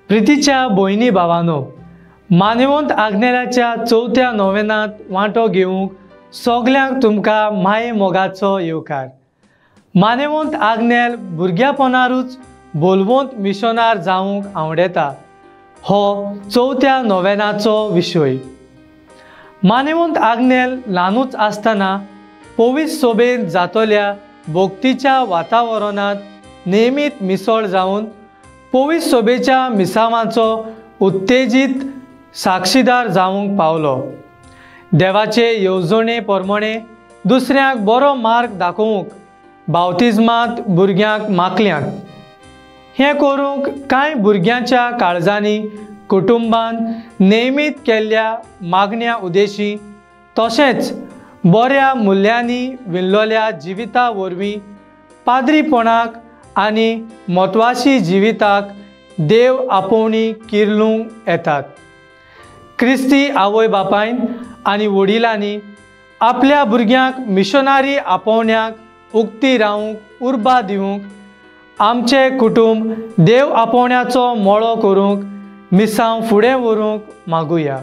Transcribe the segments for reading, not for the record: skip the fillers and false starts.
प्रितीच्या भयणी भावानो, मानवंत आग्नेलाच्या चवथ्या नोवेनांत वांटो घेवंक सगल्यांक तुमकां माये मोगाचो येवकार। मानवंत आग्नेल भुरग्यापणारूच बोलवंत मिशनार जावंक आवडेता हो चवथ्या नोवेनाचो विशय। मानवंत आग्नेल ल्हानूच आसतना पवित्र सोबेन जातल्या भक्तीच्या वातावरणांत नेमीत मिसळ जावन पवित्र सोबेच्या मिसावांचो उत्तेजीत साक्षीदार जावंक पावलो। देवाचे येवजणे प्रमाणे दुसऱ्यांक बरो मार्ग दाखोवंक बावतिज्मांत भुरग्यांक मागल्यांत। हें करूंक कांय भुरग्यांच्या काळजांनी कुटुंबान नेमीत केल्ल्या मागण्या उद्देशी तशेंच बऱ्या मुल्यांनी विणलोल्या जिविता वरवीं पाद्रीपणाक आनी म्हत्वाशी जिविताक देव आपोवणी किर्लूंक येतात। क्रिस्ती आवय बापायन आनी वडिलांनी आपल्या भुरग्यांक मिशनारी आपोवण्याक उक्ती रावूंक उर्बा दिवंक आमचें कुटुंब देव आपोवण्याचो मळो करूंक मिसांव फुडें व्हरूंक मागुया।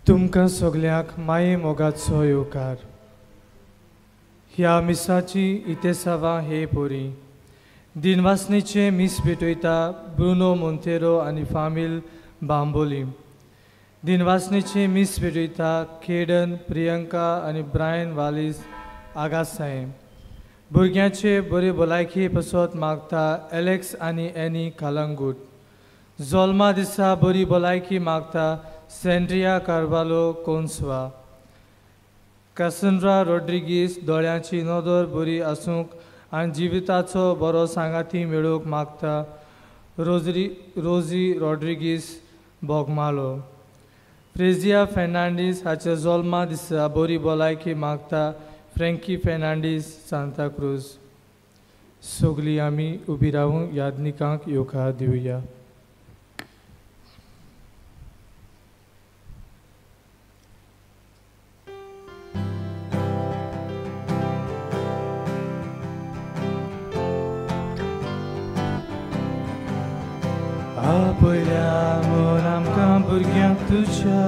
तुमकां सगल्यांक माये मोगाचो येवकार। ह्या मिसाची इतेसावां हे पोरी दिनवासनेचें मीस भेटयता ब्रुनो मोंतेरो आनी फामील बांबोली। दिनवासनेचें मीस भेटयता केडन प्रियंका आनी ब्रायन वालीस आगासायें। भुरग्यांचे बरे भलायकी पसत मागता एलेक्स आनी एनी कालंगूट। जोल्मा दिसा बरी भलायकी मागता सेंड्रिया कार्वालो कोन्सवा। कासंड्रा रोड्रिगीस दोळ्यांची नदर बरी आसूंक आनी जिविताचो बरो सांगाती मेळोवंक मागता रोजी रॉड्रिगीस बोगमालो. फ्रेजिया फेर्नांडीस हाच्या जल्मा दिसा बरी भलायकी मागता फ्रेंकी फेर्नांडीस सांताक्रूज. सगळीं आमी उबी रावून यादनिकांक येवकार दिवया. आपल्या म्हूण आमकां भुरग्यांक तुज्या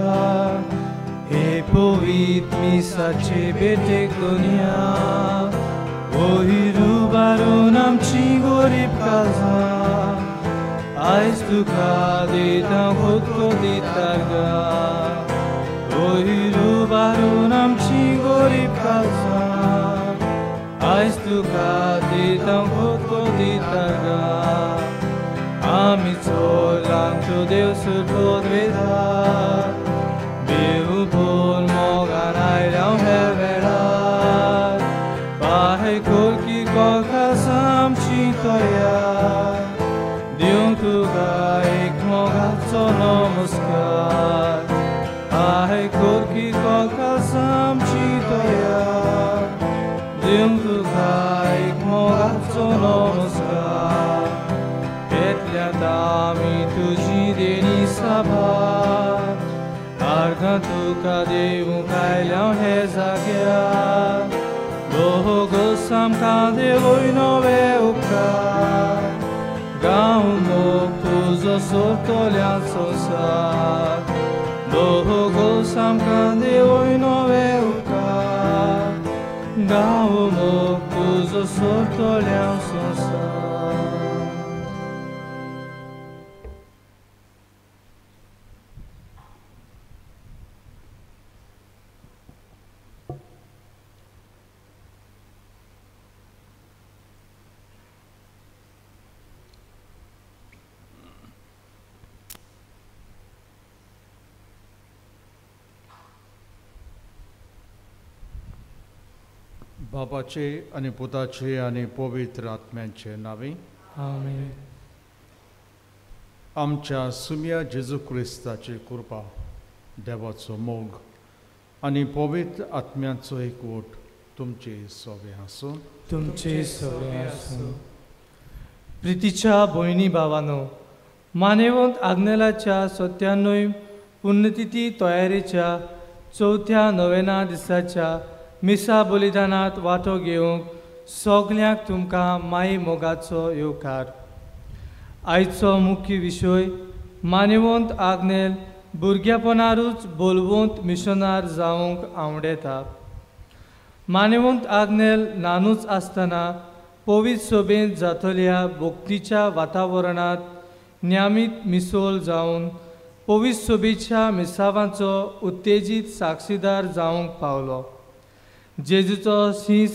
हे पवित्र मिसाचे भेटेक दोनया वयर उबारून आमची गरीब काळजां आयज तुका दिता खोतो दिता गा. वयर उबारून आमची गरीब काळजां आयज तुका दिता खोतो दिता गा. आमी चोलांचो देव सुरपोद वेदार देव बोल मोगान आयल्या हे वेळार पाहे कोलकी कोकास आमची तयार दिवंक तुका एक मोगाचो नमस्कार. पाहे कोलकी कोकास आमची तयार दिवंक तुका एक मोगाचो नमस्कार. आमी तुजी देणी साबार आर्गां तुका दिवंक आयल्या हे जाग्यार भोगोस आमकां देवय नवे उपकार गांव मोग तुजो सोरतल्या संवसार भोगोस आमकां देवय नवे उपकार गांव मोग तुजो सोरतल्या संवसार. बापाचे आनी पुताचे आनी पवित्र आत्म्यांचे नांवे आमेन. आमच्या सुम्या जेजू क्रिस्ताची कृपा, देवाचो मोग आनी पवित्र आत्म्यांचो एकवट तुमचे सवे आसूं. तुमचे सवे आसूं. प्रितीच्या भयणी भावानो, मानेवंत आग्नेलाच्या 97 पुण्यतिथी तयारेच्या चवथ्या नवेना दिसाच्या मिसा बलिदानांत वांटो घेवंक सगल्यांक तुमकां माई मोगाचो येवकार. आयचो मुख्य विशय मानेवंत आग्नेल भुरगेपणारूच बोलवंत मिशनार जावंक आवडेता. मानेवंत आग्नेल ल्हानूच आसतना पवित्र सभेंत जातल्या भक्तीच्या वातावरणांत नियमीत मिसोल जावन पवित्र सभेच्या मिसावांचो उत्तेजीत साक्षीदार जावंक पावलो. जेजूचो शींस,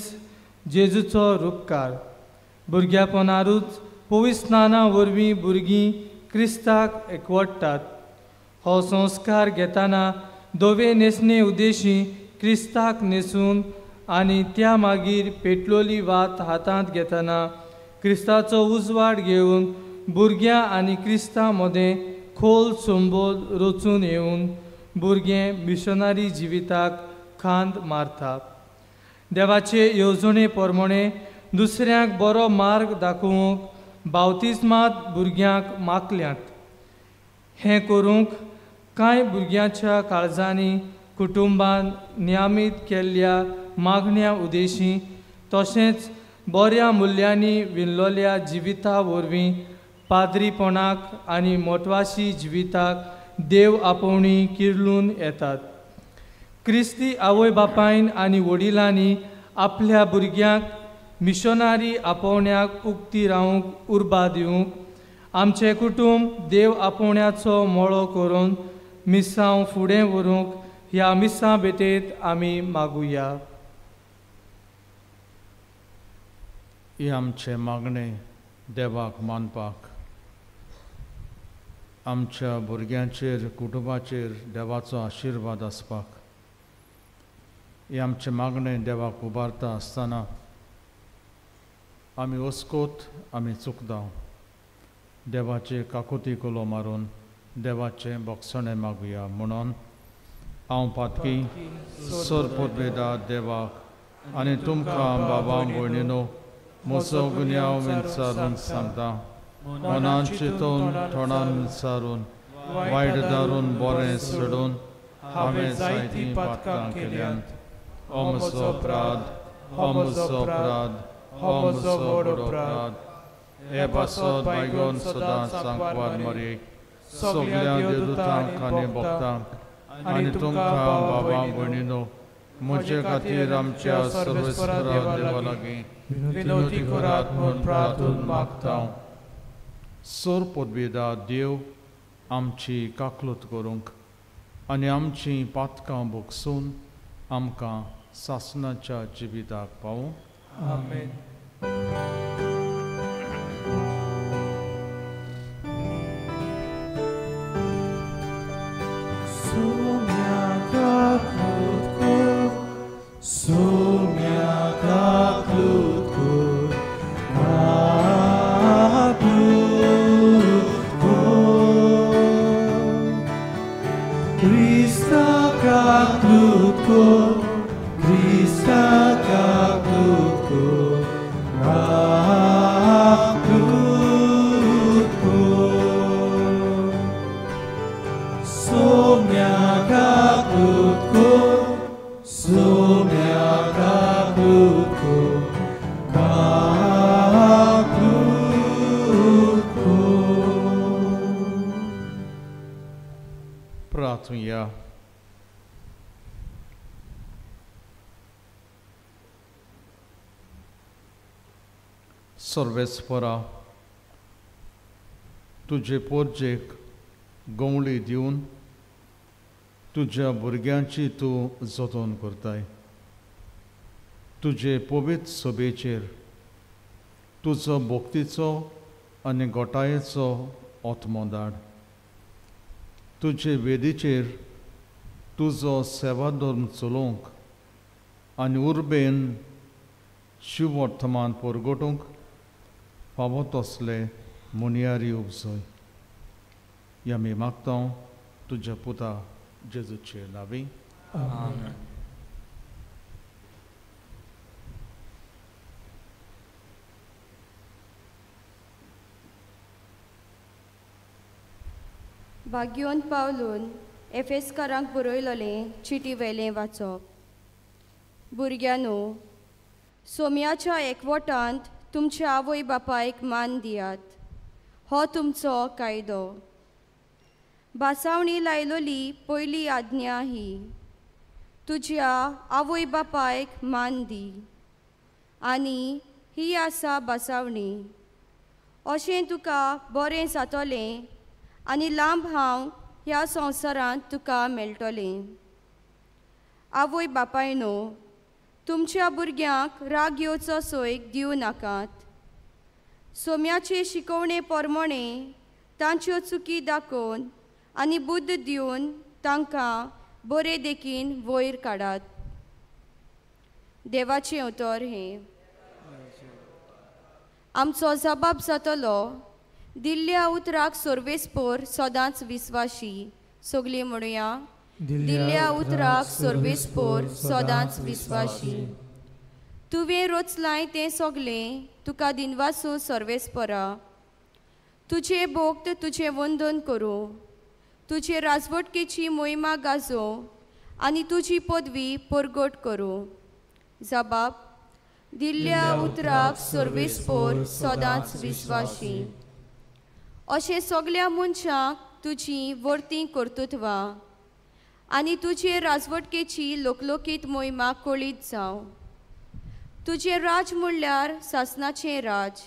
जेजूचो रुपकार. भुरग्यापणारूच पवित्र स्नाना वरवीं भुरगीं क्रिस्ताक एकवटतात. हो संस्कार घेतना धवे न्हेसणे उद्देशी क्रिस्ताक न्हेसून आनी त्या मागीर पेटलोली वात हातांत घेतना क्रिस्ताचो उजवाड घेवन भुरग्यां आनी क्रिस्ता मदें खोल संबोध रचून येवन भुरगें मिशनरी जिविताक खांद मारता. देवाचे येवजणे प्रमाणे दुसऱ्यांक बरो मार्ग दाखोवंक बावतिस्मात भुरग्यांक मागल्यात. हें करूंक कांय भुरग्यांच्या काळजांनी कुटुंबान नियमीत केल्ल्या मागण्या उद्देशी तशेंच बऱ्या मुल्यांनी विणलोल्या जिविता वरवीं पाद्रीपणाक आनी मोटवाशी जिविताक देव आपोवणी किर्लून येतात. क्रिस्ती आवय बापायन आनी वडिलांनी आपल्या भुरग्यांक मिशनरी आपोवण्याक उक्ती रावंक उर्बा दिवंक आमचें कुटुंब देव आपोवण्याचो मळो करून मिसांव फुडें व्हरूंक ह्या मिसां भेटेंत आमी मागुया. ही आमचें मागणें देवाक मानपाक, आमच्या भुरग्यांचेर कुटुंबाचेर देवाचो आशिर्वाद आसपाक, हें आमचें मागणें देवाक उबारता आसतना आमी ओस्कोत आमी चुकता देवाचे काकुती कुलो मारून देवाचें बक्षणें मागुया म्हणून हांव पातकी सर पोदवेदा देवाक आनी तुमकां बाबा भयणीनो म्हजो गुन्यांव विचारून सांगता मनान चिंतून तोंडान विचारून वायट दारून बरें सोडून हांवें जायतीं पातकां केल्यांत. हो म्हजो अपराध, हो म्हजो अपराध, हो म्हजो व्हड अपराध. हे पासत बायगोन सदांच सांकवार मरयेक सगल्या देवदूतांक आनी भक्तांक आनी तुमकां बाबा भयणीनो म्हजे खातीर आमच्या सर्वेस्परा देवा लागीं विनवती करात म्हूण प्रार्थून मागता. सोर पदवेदा देव आमची काकलूत करूंक आनी आमची पातकां भोगसून आमकां सासणाच्या जिविताक पावूं. आमेन. प्रार्थुया. सर्वेस्परा तुजे पोरजेक गवळी दिवन तुज्या भुरग्यांची तूं जतन करताय. तुजे पवित्र सभेचेर तुजो भक्तीचो आनी गोटायेचो आत्मो धाड. तुजे वेदीचेर तुजो सेवाधर्म चलोवंक आनी उर्बेन शिववर्तमान परगटूंक फावो तसले मुनियारी उपजय. ह्या आमी मागता तुज्या पुता जेजूचे नांवी. आमेन. भाग्योन पावलून एफेस्कारांक बरयलोलें चिटी वेलें वाचप. भुरग्यांनो, सोम्याच्या एकवटांत तुमच्या आवय बापायक मान दियात, हो तुमचो कायदो. भासावणी लायलोली पयली आज्ञा ही, तुज्या आवय बापायक मान दी. आनी ही आसा भासावणी, अशें तुका बरें जातलें आनी लांब हांव ह्या संवसारांत तुका मेळटलें. आवय बापायनो, तुमच्या भुरग्यांक राग येवचो सोयक दिवं नाकात. सोम्याचे शिकवणे प्रमाणे तांच्यो चुकी दाखोवन आनी बुद्द दिवन तांकां बरे देखीन वयर काडात. देवाचें उतर हें. आमचो जबाब जातलो दिल्ल्या उतराक सर्वेस्पोर सदांच विस्वाशी. सगळीं म्हणुया, दिल्ल्या उतराक सर्वेस्पोर सदांच विस्वाशी. तुवें रचलाय तें सगळें तुका दिनवासूं सर्वेस्परा. तुजें भोक्त तुजें वंदन करूं, तुजे राजवटकेची मोहिमा गाजोवं आनी तुजी पदवी परगट करूं. जबाब दिल्ल्या उतराक सर्वेस्पोर सदांच विस्वाशी. अशें सगळ्या मनशांक तुजी वर्ती कर्तृत्वां आनी तुजे राजवटकेची लोकलोकीत मोहिमा कळीत जावं. तुजें राज म्हणल्यार सासणाचें राज,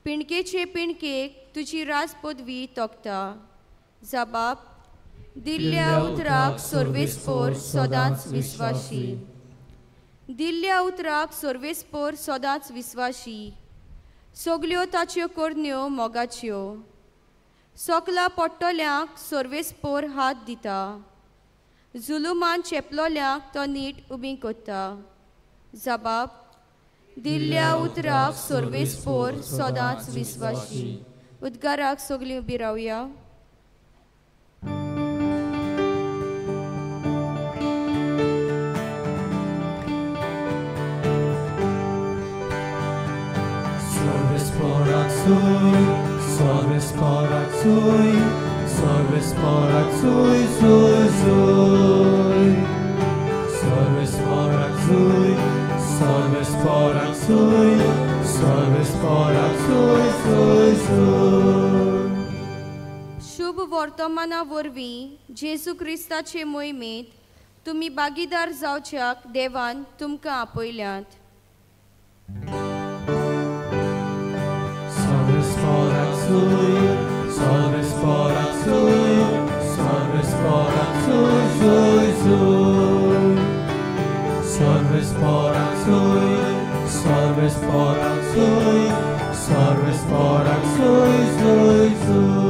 पिणकेचे पिणकेक तुजी राज पदवी तोखता. जबाब दिल्ल्या उतराक सर्वेस्पोर सदांच विस्वाशी. दिल्ल्या उतराक सर्वेस्पोर सदांच विस्वाशी. सगल्यो ताच्यो करण्यो मोगाच्यो. सकला पडटल्यांक सर्वेस्पोर हात दिता, जुलुमान चेपलोल्यांक तो नीट उबी करता. जबाब दिल्ल्या उतराक सर्वेस्पोर सदांच विस्वाशी. उद्गाराक सगळीं उबी रावया. सर्वेस्पोराक सुय सुय सुय, सर्वेस्पोराक सुय, सर्वेस्पोराक सुय, सर्वेस्पोराक सुय सुय सुय. शुभ वर्तमाना वरवीं जेजू क्रिस्ताचे मोहिमेंत तुमी भागीदार जावच्याक देवान तुमकां आपयल्यात. सर्वेस्पोराक सुय, सर्वेस्पोराक सुय, सर्वेस्पोराक सुय सुय सुय, सर्वेस्पोराक सुय, सर्वेस्पोराक सुय, सर्वेस्पोराक सुय सुय सुय.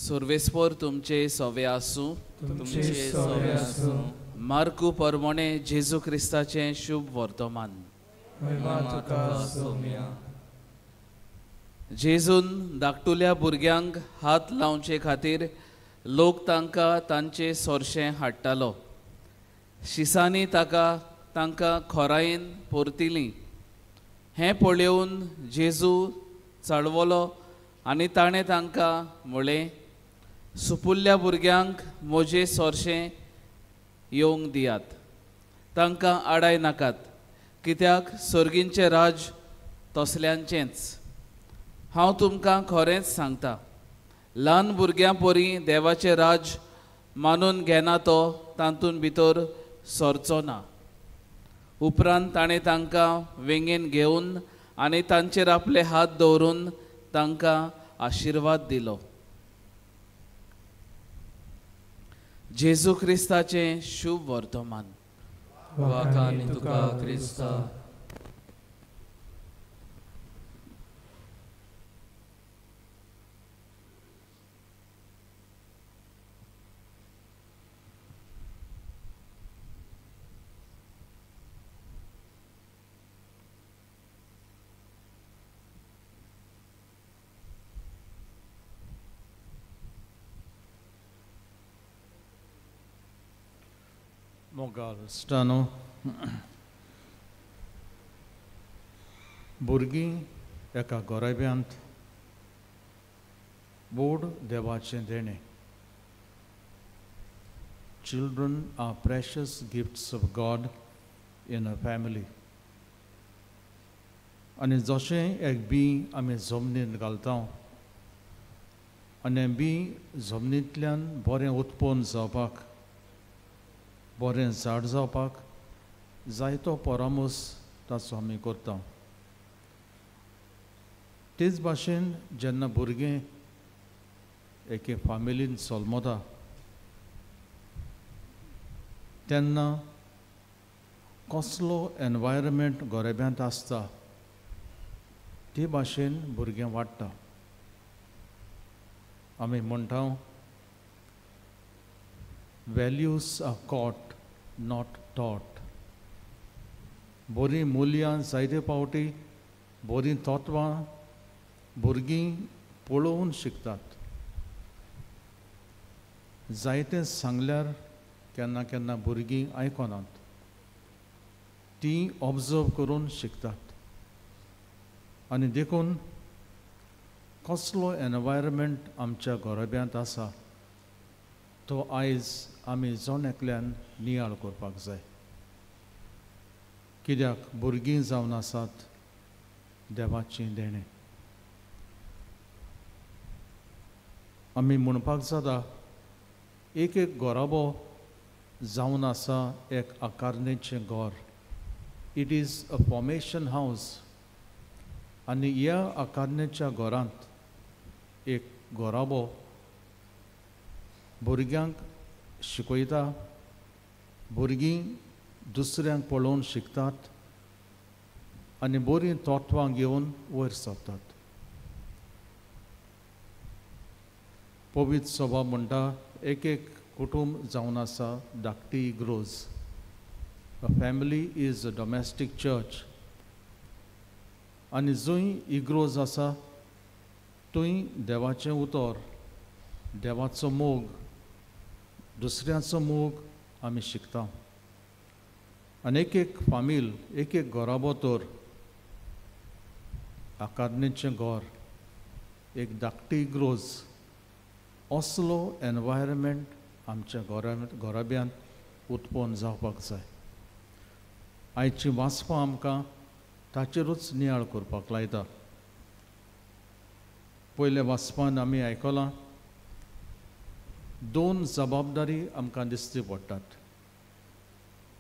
सर्वेस्पोर तुमचे सवे आसूं. तुमचे सवे आसूं. मार्कू परमणे जेजू क्रिस्ताचें शुभ वर्तमान. जेजून धाकटुल्या भुरग्यांक हात लावचे खातीर लोक तांकां तांचे सोरशें हाडटालो. शिसांनी ताका तांकां खोरायेन परतिलीं. हें पळोवन जेजू चळवलो आनी ताणें तांकां म्हळें, सुपुल्ल्या भुरग्यांक म्हजे सोरशें येवंक दियात, तांकां आडाय नाकात, कित्याक सर्गींचें राज तसल्यांचेंच. हांव तुमकां खरेंच सांगता, ल्हान भुरग्यां परी देवाचें राज मानून घेना तो तातूंत भितर सरचो ना. उपरांत ताणें तांकां वेंगेन घेवन आनी तांचेर आपले हात दवरून तांकां आशिर्वाद दिलो. जेजू क्रिस्ताचें शुभ वर्तमान. वाखाणी तुका क्रिस्ता. मोगाल इश्टानो, भुरगीं एका गोराब्यांत बोड देवाचें देणें. Children are precious gifts of God in a family. आनी जशें एक बीं आमी जमनींत घालता आनी बीं जमनींतल्यान बरें उत्पन्न जावपाक, बरें झाड जावपाक जायतो परामर्श ताचो आमी करता. तेच भाशेन जेन्ना भुरगें एके फामिलीन जल्मता तेन्ना कसलो एनवायरमेंट गोरेब्यांत आसता ते भाशेन भुरगें वाडटा. आमी म्हणटा values are caught not taught. बरीं मुल्यां जायते फावटी बरीं तत्वां भुरगीं पळोवन शिकतात. जायतें सांगल्यार केन्ना केन्ना भुरगीं आयकनात, तीं ऑब्जर्व करून शिकतात. आनी देखून कसलो एनवायरमेंट आमच्या घराब्यांत आसा तो आयज आमी जण एकल्यान नियाळ करपाक जाय. कित्याक भुरगीं जावन आसात देवाचीं देणें. आमी म्हणपाक जाता एक एक घराबो जावन आसा एक आकारणेचें घर. It is a formation house. आनी ह्या आकारणेच्या घरांत एक घराबो भुरग्यांक शिकयता, भुरगीं दुसऱ्यांक पळोवन शिकतात आनी बरीं तत्वां घेवन वयर सरतात. पवित्र सभा म्हणटा एक एक कुटूंब जावन आसा धाकटी इग्रोज. A family is a domestic church. आनी जंय इग्रोज आसा थंय देवाचें उतर, देवाचो मोग, दुसऱ्याचो मोग आमी शिकता. आनी एक एक फामील, एक एक घराबो तर आकारणेचें घर, एक धाकटी इग्रोज, असलो एनवायरमेंट आमच्या घराब्यांत उत्पन्न जावपाक जाय. आयची वाचपां आमकां ताचेरूच नियाळ करपाक लायता. पयल्या वाचपान आमी आयकलां दोन जबाबदारी आमकां दिसची पडटात.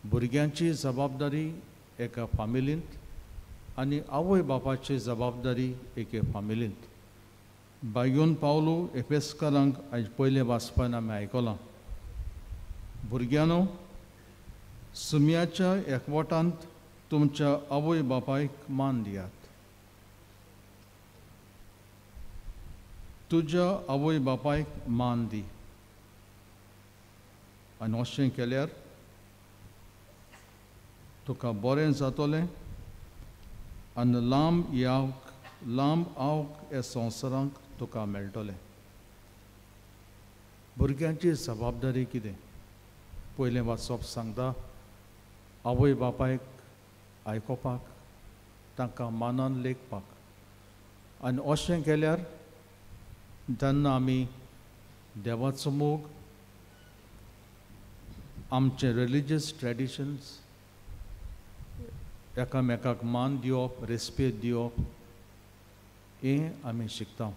भुरग्यांची जबाबदारी एका फामिलींत आनी आवय बापाची जबाबदारी एके फामिलींत. बायगून पावलो एफेसकारांक आयज पयलें वाचपान आमी आयकलां, भुरग्यांनो सुम्याच्या एकवटांत तुमच्या आवय बापायक मान दियात. तुज्या आवय बापायक मान दी आनी अशें केल्यार तुका बरें जातलें आनी लांब यावक लांब आवक ह्या संवसारांक तुका मेळटलें. भुरग्यांची जबाबदारी कितें? पयलें वाचप सांगता आवय बापायक आयकोपाक, तांकां मानान लेखपाक, आनी अशें केल्यार तेन्ना आमी देवाचो मोग, आमचे रिलिजियस ट्रेडिशन्स, एकामेकाक मान दिवप, रेस्पेद दिवप, हें आमी शिकता.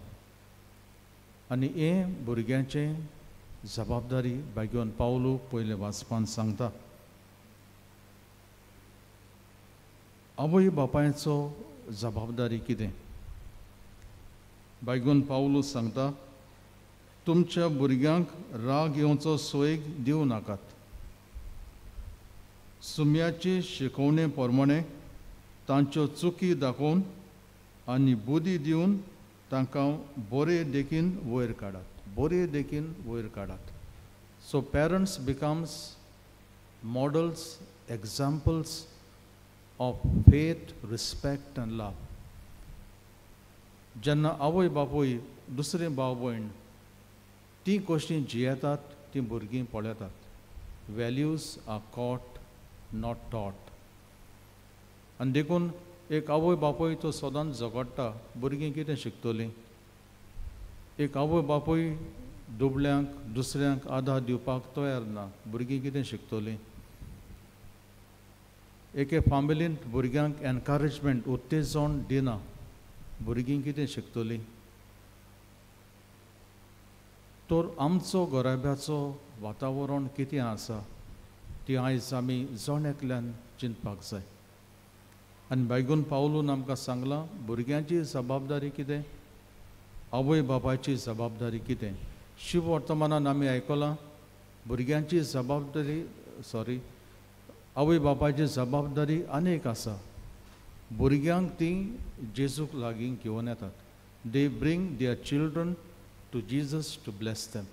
आनी हें भुरग्यांचें जबाबदारी बायगोन पावलो पयलें वाचपान सांगता. आवय बापायचो जबाबदारी कितें? बायगोन पावलो सांगता तुमच्या भुरग्यांक राग येवचो सोयीक दिवं नाकात. सुम्याची शिकोवणे प्रमाणे तांच्यो चुकी दाखोवन आनी बुद्धी दिवन तांकां बरे देखीन वयर काडात, बरे देखीन वयर काडात. So parents becomes models, examples of faith, respect and love. जेन्ना आवय बापूय दुसरे भाव भयण तीं कशीं जियेतात तीं भुरगीं पळयतात. Values are caught not taught. आनी देखून एक आवय बापूय तो सदांच झगडटा, भुरगीं कितें शिकतलीं? एक आवय बापूय दुबळ्यांक दुसऱ्यांक आदार दिवपाक तयार ना, भुरगीं कितें शिकतलीं? एके फामिलींत भुरग्यांक एनकरेजमेंट, उत्तेजन दिना, भुरगीं कितें शिकतलीं? तर आमचो घराब्याचो वातावरण कितें आसा ती आयज आमी जण एकल्यान चिंतपाक जाय. आनी बायगून पावलून आमकां सांगलां भुरग्यांची जबाबदारी कितें, आवय बापायची जबाबदारी कितें. शिव वर्तमानान आमी आयकलां भुरग्यांची जबाबदारी, सॉरी, आवय बापायची जबाबदारी अनेक आसा. भुरग्यांक तीं जेजूक लागीं घेवन येतात. They bring their children to Jesus to bless them.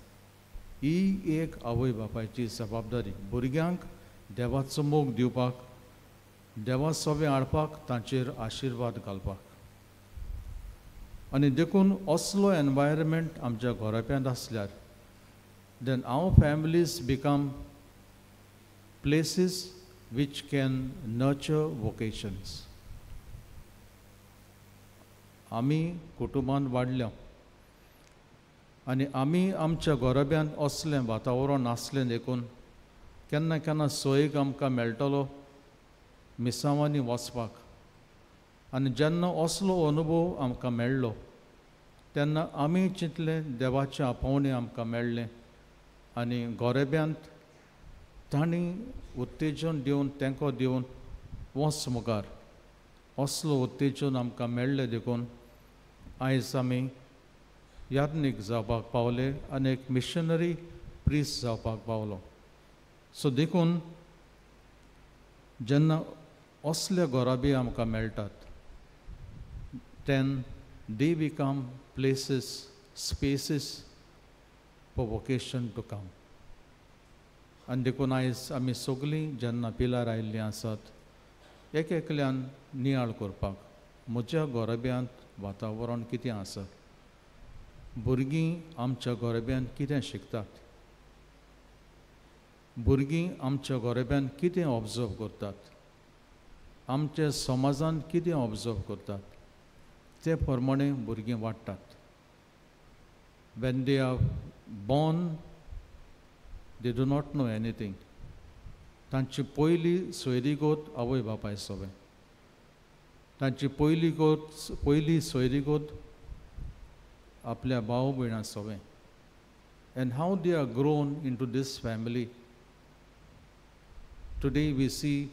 ही एक आवय बापायची जबाबदारी, भुरग्यांक देवाचो मोग दिवपाक, देवा सोबें हाडपाक, तांचेर आशिर्वाद घालपाक. आनी देखून असलो एनवायरमेंट आमच्या घराब्यांत आसल्यार then our families become places which can nurture vocations. आमी कुटुंबान वाडल्या आनी आमी आमच्या घराब्यांत असलें वातावरण आसलें देखून केन्ना केन्ना सोयीक आमकां मेळटलो मिसांवांनी वचपाक. आनी जेन्ना असलो अनुभव आमकां मेळ्ळो तेन्ना आमी चिंतलें देवाचें आपोवणें आमकां मेळ्ळें आनी गोरेब्यांत तांणी उत्तेजन दिवन, तेंको दिवन वच मुखार, असलो उत्तेजन आमकां मेळ्ळें देखून आयज आमी याज्ञीक जावपाक पावले आनी एक मिशनरी प्रिस्ट जावपाक पावलो. सो देखून जेन्ना असले घराबी आमकां मेळटात then they become places, spaces for vocation to come. आनी देखून आयज आमी सगळीं जेन्ना पिलार आयिल्लीं आसात एक एकल्यान नियाळ करपाक म्हज्या गोरब्यांत वातावरण कितें आसा, भुरगीं आमच्या गोरब्यांत कितें शिकतात, भुरगीं आमच्या गोरब्यांत कितें ऑब्जर्व करतात, आमच्या समाजांत कितें ऑब्जर्व करतात, ते प्रमाणे भुरगीं वाडटात. When they are born, they do not know anything. तांची पयली सोयरीगोत आवय बापाय सोबें, तांची पयली सोयरीगोत आपल्या भाव भयणां सोबें. And how they are grown into this family. Today we see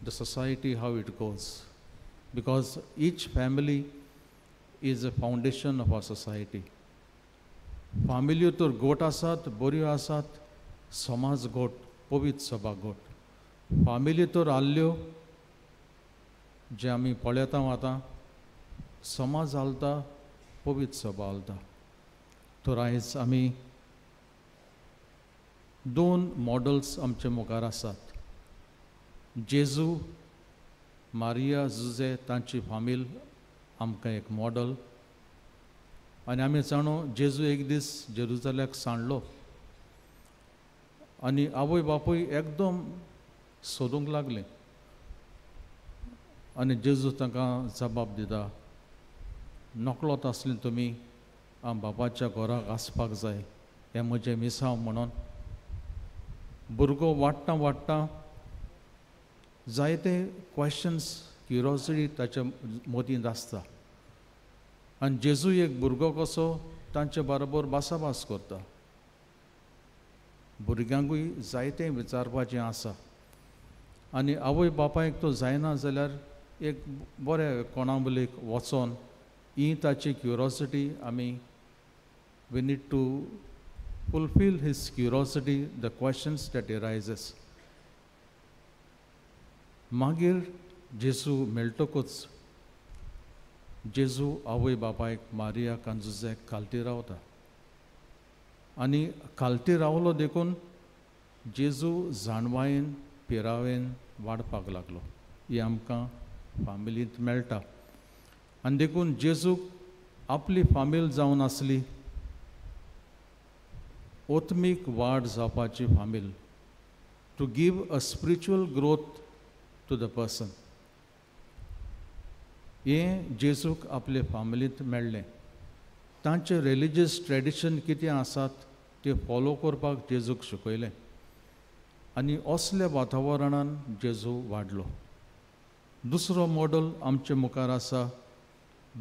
the society how it goes, because each family is a foundation of our society. फामिल्यो तर गोट आसात, बऱ्यो आसात, समाज गोट, पवित्र सभा गोट. फामिली तर आल्ल्यो जे आमी पळयता आतां, समाज हालता, पवित्र सभा हालता. तर आयज आमी दोन मॉडल्स आमचे मुखार आसात. जेजू, मारिया, जुजे तांची फामील आमकां एक मॉडल. आनी आमी जाणो जेजू एक दीस जेरुजाल्याक सांडलो आनी आवय बापूय एकदम सोदूंक लागले आनी जेजू तांकां जबाब दिता, नकळत आसली तुमी आम बापाच्या घराक आसपाक जाय, हें म्हजें मिसांव म्हणून. भुरगो वाडटा वाडटा जायते क्वेश्चन्स, क्युरोसिटी ताच्या मतींत आसता आनी जेजू एक भुरगो कसो तांचे बरोबर भासाभास करता. भुरग्यांकूय जायतें विचारपाचें आसा आनी आवय बापायक तो जायना जाल्यार एक बरें कोणाबलीक वचोन ही ताची क्युरोसिटी आमी we need to fulfil his curiosity, the questions that arises. मागीर जेजू मेळटकूच जेजू आवय बापायक मारियाक आनी जुजेक खालती रावता आनी खालती रावलो देखून जेजू जाणवायेन पिरावेन वाडपाक लागलो. ही आमकां फामिलींत मेळटा आनी देखून जेजूक आपली फामील जावन आसली आत्मीक वाड जावपाची फामील, to give a spiritual growth to the person. हें जेजूक आपले फामिलींत मेळ्ळें. तांचें रिलिजियस ट्रेडिशन कितें आसात तें फॉलो करपाक जेजूक शिकयलें आनी असल्या वातावरणान जेजू वाडलो. दुसरो मॉडल आमचे मुखार आसा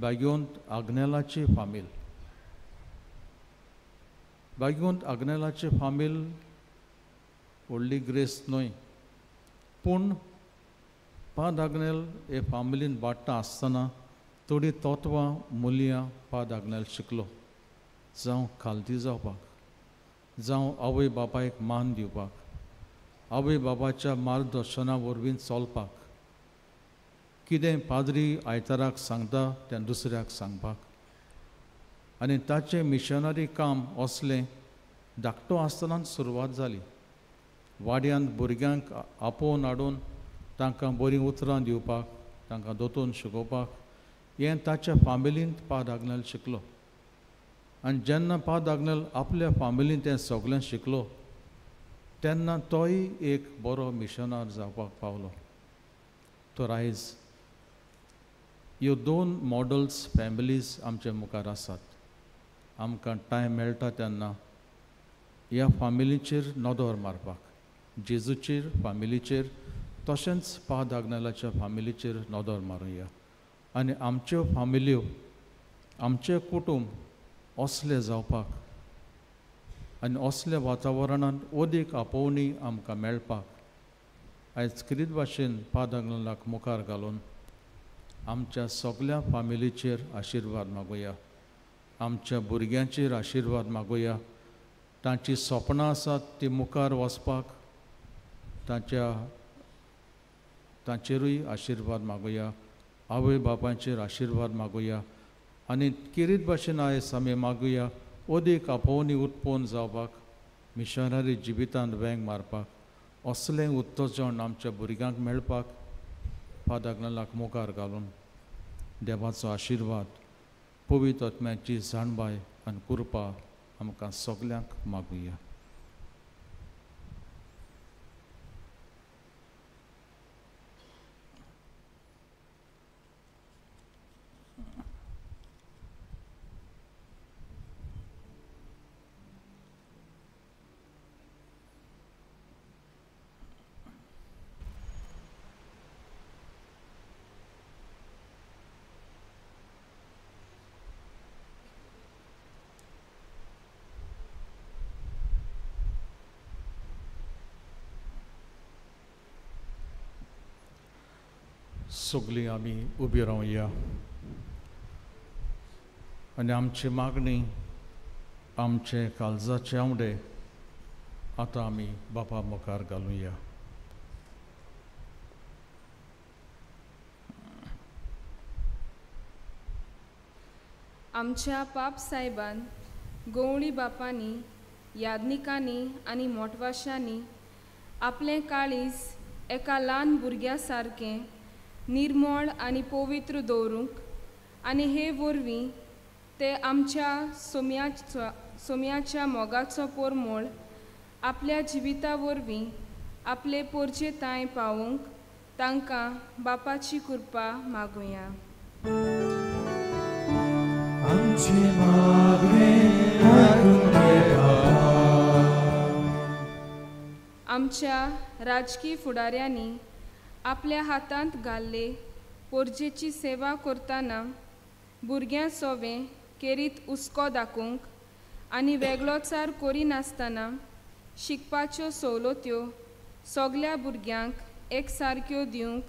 बागयोंत आग्नेलाची फामील. बागयोंत आग्नेलाची फामील व्हडली ग्रेस न्हय, पूण पाद आग्नेल हे फामिलीन वाडटा आसतना थोडीं तत्वां मुल्यां पाद आग्नेल शिकलो, जावं खालती जावपाक, जावं आवय बापायक मान दिवपाक, आवय बापाच्या मार्गदर्शना वरवीं चलपाक, कितें पाद्री आयताराक सांगता तें दुसऱ्याक सांगपाक. आनी ताचें मिशनरी काम असलें धाकटो आसतनाच सुरवात जाली. वाड्यांत भुरग्यांक आपोवन हाडून तांकां बरीं उतरां दिवपाक, तांकां दोतोन शिकोवपाक, हें ताच्या फामिलींत पाद आग्नेल शिकलो. आनी जेन्ना पाद आग्नेल आपल्या फामिलींत तें सगळें शिकलो तेन्ना तोय एक बरो मिशनार जावपाक पावलो. तर आयज ह्यो दोन मॉडल्स फॅमिलीज आमचे मुखार आसात. आमकां टायम मेळटा तेन्ना ह्या फामिलीचेर नदर मारपाक, जेजूचेर फामिलीचेर तशेंच पाद आग्नेलाच्या फामिलीचेर नदर मारुया आनी आमच्यो फामिल्यो, आमचें कुटुंब असलें जावपाक आनी असल्या वातावरणांत अदीक आपोवणी आमकां मेळपाक आयज क्रीत भाशेन पाद आग्नेलाक मुखार घालून आमच्या सगल्या फामिलीचेर आशिर्वाद मागुया, आमच्या भुरग्यांचेर आशिर्वाद मागुया. तांची सपनां आसात ती मुखार वचपाक तांचेरूय आशिर्वाद मागुया, आवय बापायचेर आशिर्वाद मागुया आनी किरीत भाशेन आयज आमी मागुया अदीक आपोवणी उत्पन्न जावपाक मिशनरी जिवितांत वेंग मारपाक असलें उत्तेजन आमच्या भुरग्यांक मेळपाक फादर ग्लॅनाक मुखार घालून देवाचो आशिर्वाद, पवित्र आत्म्याची जाणबाय आनी कृपा आमकां सगल्यांक मागुया. सगळीं आमी उबी रावया आनी आमची मागणी, आमचे काळजाचे आंवडे आतां आमी बापा मुखार घालुया. आमच्या पाप सायबान, गवळी बापांनी, यादनिकांनी आनी मोटवाशांनी आपलें काळीज एका ल्हान भुरग्या सारकें निर्मळ आनी पवित्र दवरूंक आनी हे वरवीं ते आमच्या सोम्याच्या मोगाचो पोरमोळ आपल्या जिविता वरवीं आपले पोरचे तांय पावोवंक तांकां बापाची कृपा मागुया. आमच्या राजकी फुडाऱ्यांनी आपल्या हातांत घाल्ले पोरजेची सेवा करतना भुरग्यां सोवें केरीत हुस्को दाखोवंक आनी वेगळोचार करिनासतना शिकपाच्यो सवलत्यो सगल्या भुरग्यांक एकसारक्यो दिवंक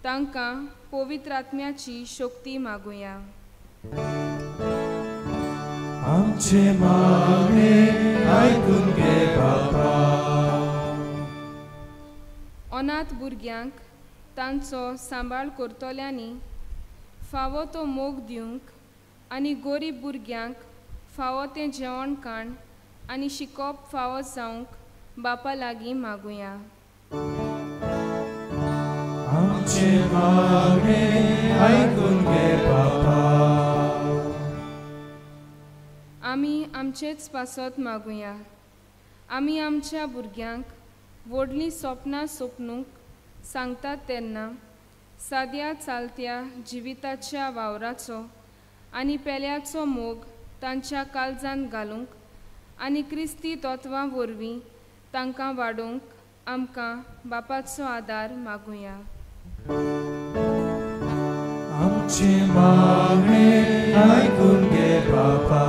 तांकां पवित्र आत्म्याची शक्ती मागुया. आमचे मागणे आयकून घे बापा. अनाथ भुरग्यांक तांचो सांबाळ करतल्यांनी फावो तो मोग दिवंक आनी गरीब भुरग्यांक फावो तें जेवण खाण आनी शिकोवप फावो जावंक बापा लागीं मागुया. आमचे मागणे आयकून घे बापा. आमी आमचेच पासत मागुया. आमी आमच्या भुरग्यांक व्हडलीं सपनां सोपनूंक सांगतात तेन्ना साद्या चालत्या जिविताच्या वावराचो आनी पेल्याचो मोग तांच्या काळजांत घालूंक आनी क्रिस्ती तत्वां वरवीं तांकां वाडोवंक आमकां बापाचो आदार मागुया. आमचे मागणे आयकून घे बापा.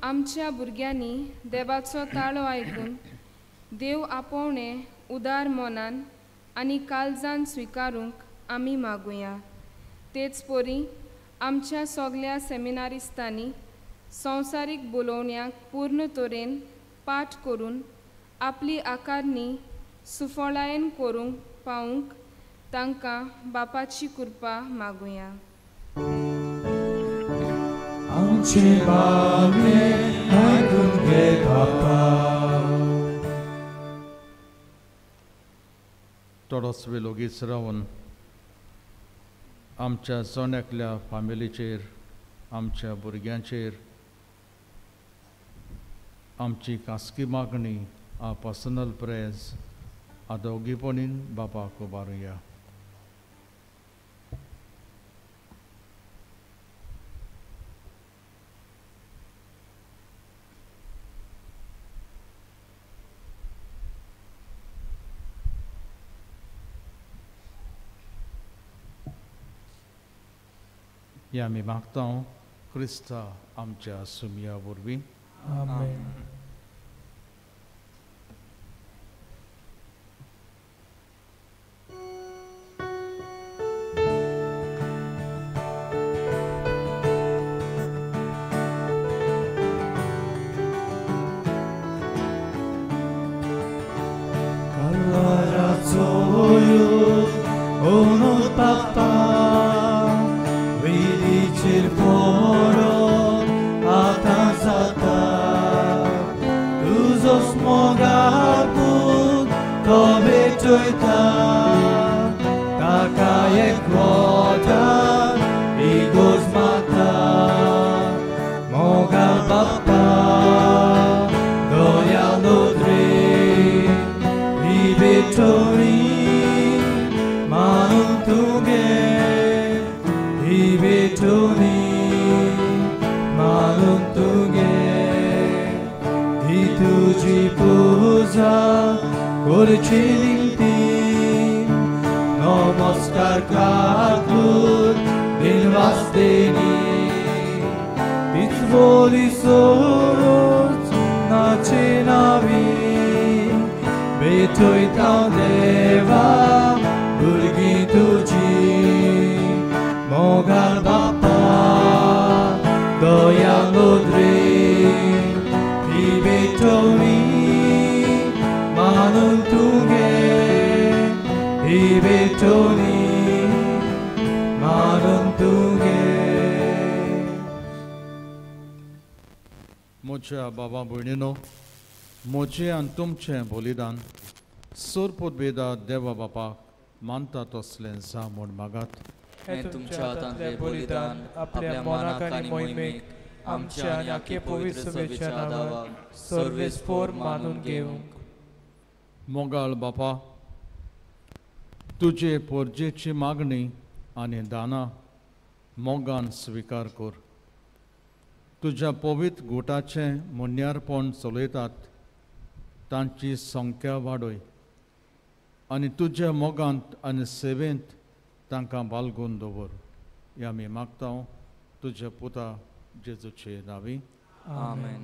आमच्या भुरग्यांनी देवाचो ताळो आयकून देव आपोवणें उदार मनान आनी काळजान स्विकारूंक आमी मागुया. तेच परी आमच्या सगल्या सेमिनारिस्तांनी संवसारीक बोलोवण्याक पूर्ण तरेन पाठ करून आपली आकारणी सुफळायेन करूंक पावूंक तांकां बापाची कृपा मागुया. आमचे मागणे आयकून घे बापा. थोडोच वेळ ओगीच रावन आमच्या जण एकल्या फामिलीचेर, आमच्या भुरग्यांचेर आमची खासगी मागणी, आ पर्सनल प्रेयर्स आतां ओगीपणीन बापाक उबारुया. हें आमी मागता क्रिस्ता आमच्या सुमया वरवीं. आमेन. Vidi cerporo atanzata. तो भेटयता ताका एकवटा इगोर्ज माता मोगाळ बाप्पा दयाळू द्रे ही भेटवणी मानून तुगे ही भेटवणी मानून तुगे ही तुजी पुजा करची निमती नमस्कार काकूत दिनवासदेनी तीच बोली सोरोच नाचे नावी भेटयता देवा भुरगीं तुजी मोगाळ बाप्पा दयाळू द्रे ही भेटवणी मानून तुगे ही भेटवणी मानून तुगे. म्हज्या बाबा भयणीनो, म्हजें आनी तुमचें बलिदान सोरपोतभेदा देवा बापाक मानता तसलें जा म्हूण मागात. हें तुमच्या हातांतलें बलिदान आपल्या मनाक आनी मोहिमेक आमच्या आनी आखे पवित्र सभेच्या नांवाक सर्वेस्पोर मानून घेवंक. मोगाळ बापा, तुजे पोरजेची मागणी आनी दानां मोगान स्विकार कर. तुज्या पवित्र गुटाचें मुन्यारपण चलयतात तांची संख्या वाडय आनी तुज्या मोगांत आनी सेवेंत तांकां बालगून दवर. हे आमी मागता तुज्या पुता जेजूचे नांवी. आमेन.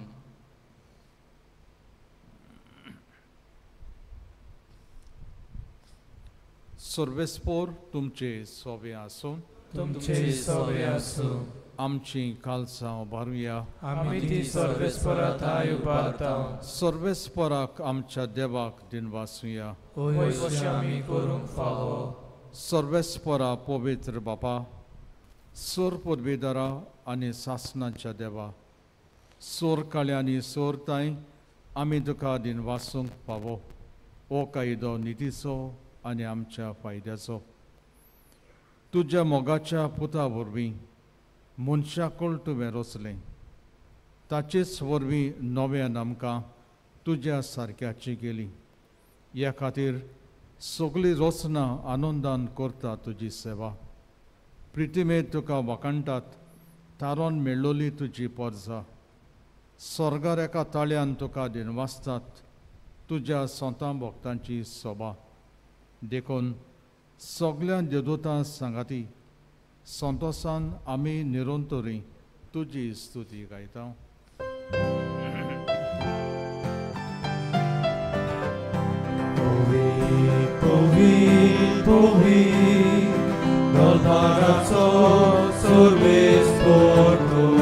सर्वेस्पोर तुमचे सोबे आसूं. तुमचे सोबे आसूं. आमची कालसां उबारुया. आमी ती सर्वेस्पोरा थाय उबारता. सर्वेस्पोराक आमच्या देवाक दिनवासुया. हय अशें आमी करूंक फावो. सर्वेस्पोरा पवित्र बापा, सोर पदवीदारा आनी सासणाच्या देवा, सोर काळ्यांनी सोरताय आमी तुका दिनवासूंक फावो. हो कायदो नितीचो आनी आमच्या फायद्याचो. तुज्या मोगाच्या पुता वरवीं मनशाकूळ तुवें रचलें, ताचेच वरवीं नव्यान आमकां तुज्या सारक्याची केली. ह्या खातीर सगळी रचना आनंदान करता तुजी सेवा. प्रितिमेर तुका वाखाणटात तारोन मेळ्ळोली तुजी पोरजा. स्वर्गार एका ताळ्यान तुका दिनवासतात तुज्या सोंतां भक्तांची सोबा. देखून सगळ्या देवदूतां सांगाती संतोसान आमी निरंतरी तुजी स्तुती गायता. पवित्र पवित्र दरबाराचो सर्वेस्पोर तूं.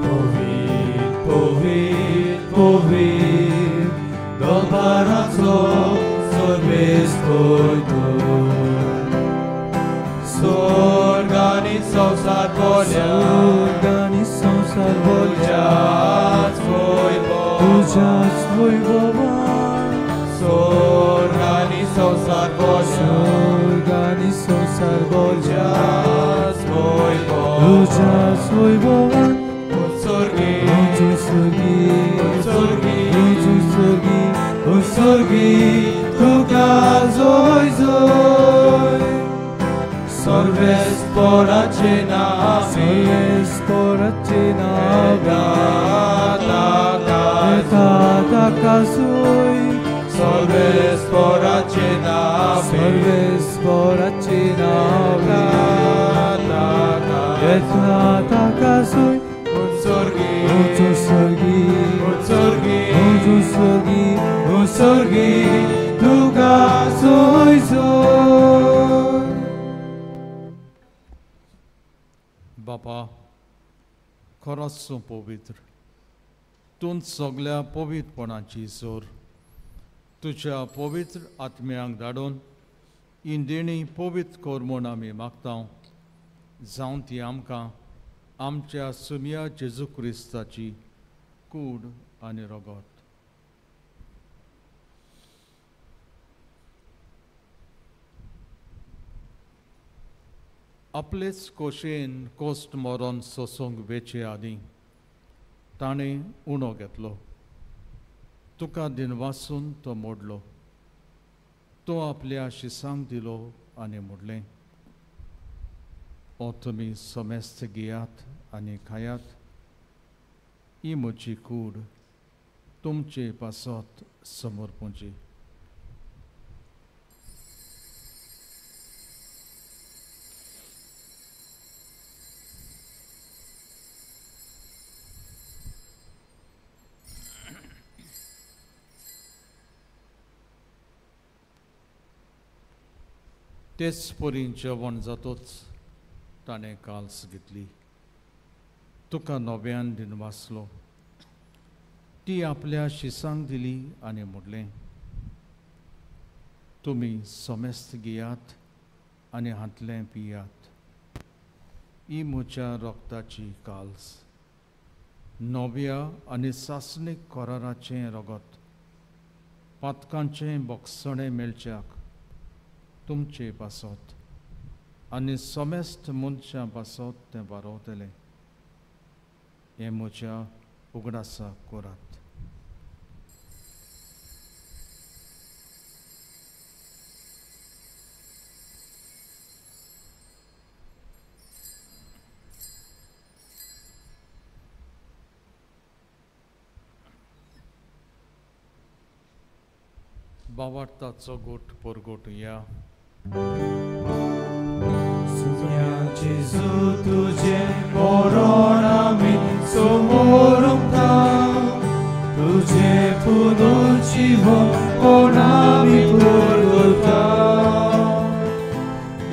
पवित्र पवित्र पवित्र दरबाराचो सर्वेस्पोर तूं. स्वर्ग आनी संवसार बोल्या, स्वर्ग आनी संवसार तुज्याच वैभव, तुज्याच वैभवान. स्वर्ग आनी संवसार बोल्या, स्वर्ग आनी संवसार तुज्याच वैभव, तुज्याच वैभवान. उत्सर्गी उत्सर्गी उत्सर्गी उत्सर्गी उत्सर्गी तुका जय जय. सर्वेस्पोराचे नांव, सर्वेस्पोराचे नांव ताका सोय. सर्वेस्पोराचे नांव, सर्वेस्पोराचे नांव ताका सोय. उत्सर्गी उत्सर्गी उत्सर्गी उत्सर्गी उत्सर्गी तुका सोय सोय. बापा, खरोच तूं पवित्र, तूं सगळ्या पवित्रपणाची जोर. तुज्या पवित्र आत्म्यांक धाडून ही देणी पवित्र कर म्हूण आमी मागता. जावं ती आमकां आमच्या सुमया जेजू क्रिस्ताची कूड आनी रगत. आपलेच कोशेन कोस्ट मरोन सोसूंक वेचे आदीं ताणें उणो घेतलो, तुका दिनवासून तो मोडलो, तो आपल्या शिसांक दिलो आनी म्हणलें, ओ तुमी समेस्त घेयात आनी खायात, ही म्हजी कूड तुमचे पासत समर्पूंची. तेच परी जेवण जातोच ताणें काल्स घेतली, तुका नव्यान दिनवासलो, ती आपल्या शिसांक दिली आनी म्हणलें, तुमी समेस्त घेयात आनी हांतलें पियात, ही म्हज्या रगताची काल्स, नव्या आनी सासणीक कराराचें रगत, पातकांचें बोगसणें मेळच्याक तुमचे पासत आनी समेस्त मनशां पासत तें वारोवतलें. हें म्हज्या उगडासाक करात. बावार्थाचो गोट परगोट या. सुम्या जेजू तुझे मरण आमी समोरुंका, तुझे पुनर्जीवन आमी परगता,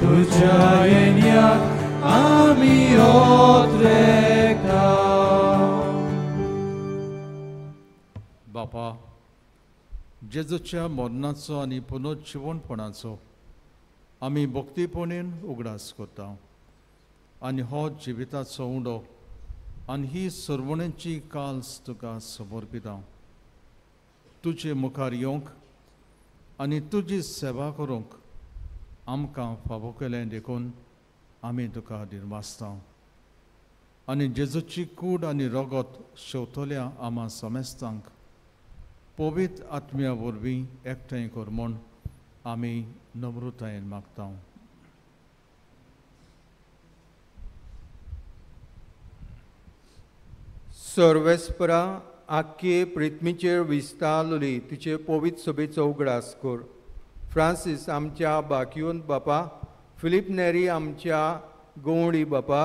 तुझ्या येण्याक आमी ओत्रेता. बापा, जेजूच्या मरणाचो आनी पुनर्जिवणपणाचो आमी भक्तीपणेन उगडास करता आनी हो जिविताचो उंडो आनी ही सर्वणेची काल्स तुका समर्पिता. तुजे मुखार येवंक आनी तुजी सेवा करूंक आमकां फावो केलें देखून आमी तुका दिनवासता आनी जेजूची कूड आनी रगत शेवतल्या आमा समेस्तांक पवित्र आत्म्या वरवीं एकठांय कर म्हूण आमी नम्रतायेन मागता. सर्वेस्परा आख्खे पृथ्वीचेर विस्तारली तुजे पवित्र सभेचो उगडास कर. फ्रांसीस आमच्या बाकियोन बापा, फिलीप नेरी आमच्या गवळी बापा,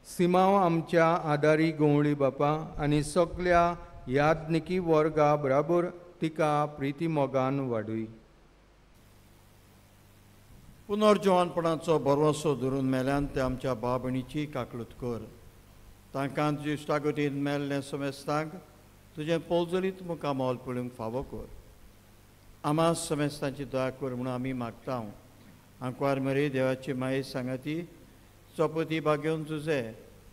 सिमांव आमच्या आदारी गवळी बापा आनी सगल्या यादनिकी वर्गा बराबर तिका प्रिती मोगान वाडूय. पुनर्जिवनपणाचो भरवंसो धरून मेल्यान ते आमच्या भाव भयणीची काकळूत कर. तांकां तुजे इश्टागतीन मेल्लें समेस्तांक तुजें पोलजलीत मुखार मोल पळोवंक फावो कर. आमा समेस्तांची दया कर म्हणून आमी मागता. आंकवार मरे देवाची माये सांगाती चौपती बागेवन तुजे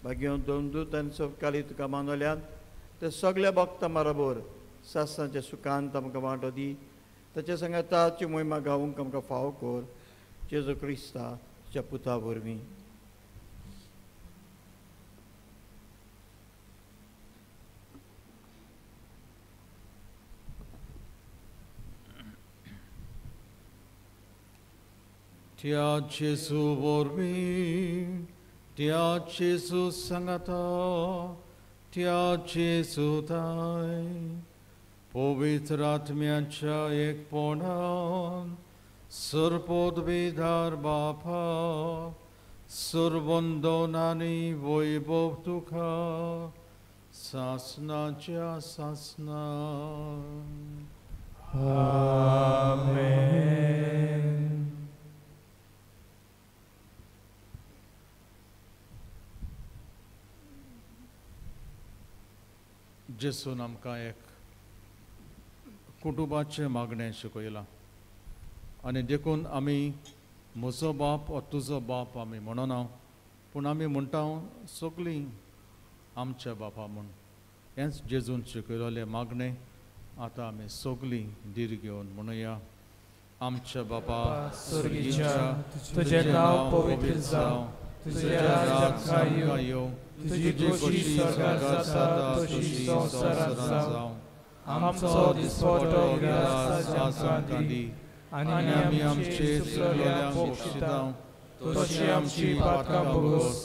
बागेवन दोन दूत आनी सकाळी तुका मानवल्यान ते सगल्या भक्तां बरोबर सासणाच्या सुखान आमकां वांटो दी. ताच्या सांगाताची मोहिमा गावूंक आमकां फावो कर. जेजू क्रिस्ता तुज्या पुता वरवीं. त्या जेजू वरवीं, त्या जेजू सांगाता, त्या जेजू ताय पवित्र आत्म्याच्या एकपणान सर्वपदवीधार बापा सर्वंदन आनी वैभव तुका सासनाच्या सासना. आमेन. जेसून आमकां एक कुटुंबाचें मागणें शिकयलां आनी देखून आमी म्हजो बाप वा तुजो बाप आमी म्हणना, पूण आमी म्हणटा सगळीं आमच्या बापा म्हूण. हेंच जेजून शिकयलें मागणें आतां आमी सगळीं धीर घेवन म्हणुया. आमच्या बापा स्वर्गीच्या, तुजें नांव पवित्र जावं, तुजें राज आमकां येवं, तुजी खोशी स्वर्गार जाता तशी संवसारांत जावं. आमचो दिसपट्टो ग्रास आज आमकां दी, आनी आमी आमचे चुकलेल्यांक बक्षिता तशी आमची पातकां भोगोस,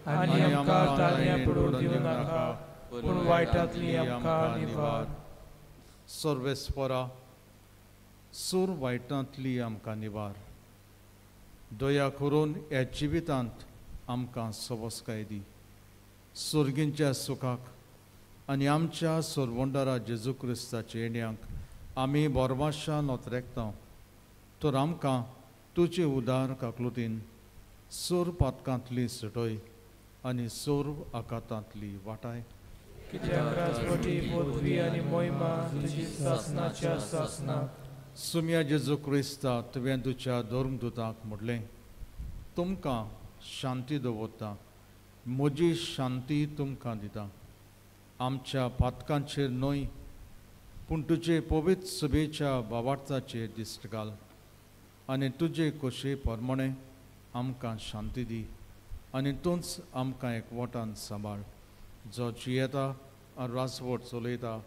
आनी आमकां तान्या पडून दिवं नाका, पूण वायटांतली आमकां निवार. सर्वेस्परा, सूर वायटांतली आमकां निवार. दया करून ह्या जिवितांत आमकां सवसकाय दी. सुर्गींच्या सुखाक आनी आमच्या सोरवंडारा जेजू क्रिस्ताच्या येण्याक आमी बोरवाशान ओतरेकता, तर आमकां तुजे उदार काकलुतीन सोर पातकांतली सुटय आनी सोर आकातांतली वाटाय. कित्याक राजवटी, पदवी आनी मोहिमा तुजी सासनाच्या सासनाक. सुम्या जेजू क्रिस्ता, तुवें तुज्या धर्मदुताक म्हणलें, तुमकां शांती दवरता, म्हजी शांती तुमकां दिता. आमच्या पातकांचेर न्हय, पूण तुजे पवित्र सभेच्या बावार्थाचेर दिश्ट घाल आनी तुजे खोशये प्रमाणें आमकां शांती दी, आनी तूंच आमकां एकवटान सांबाळ, जो जियेता आनी राजवट चलयता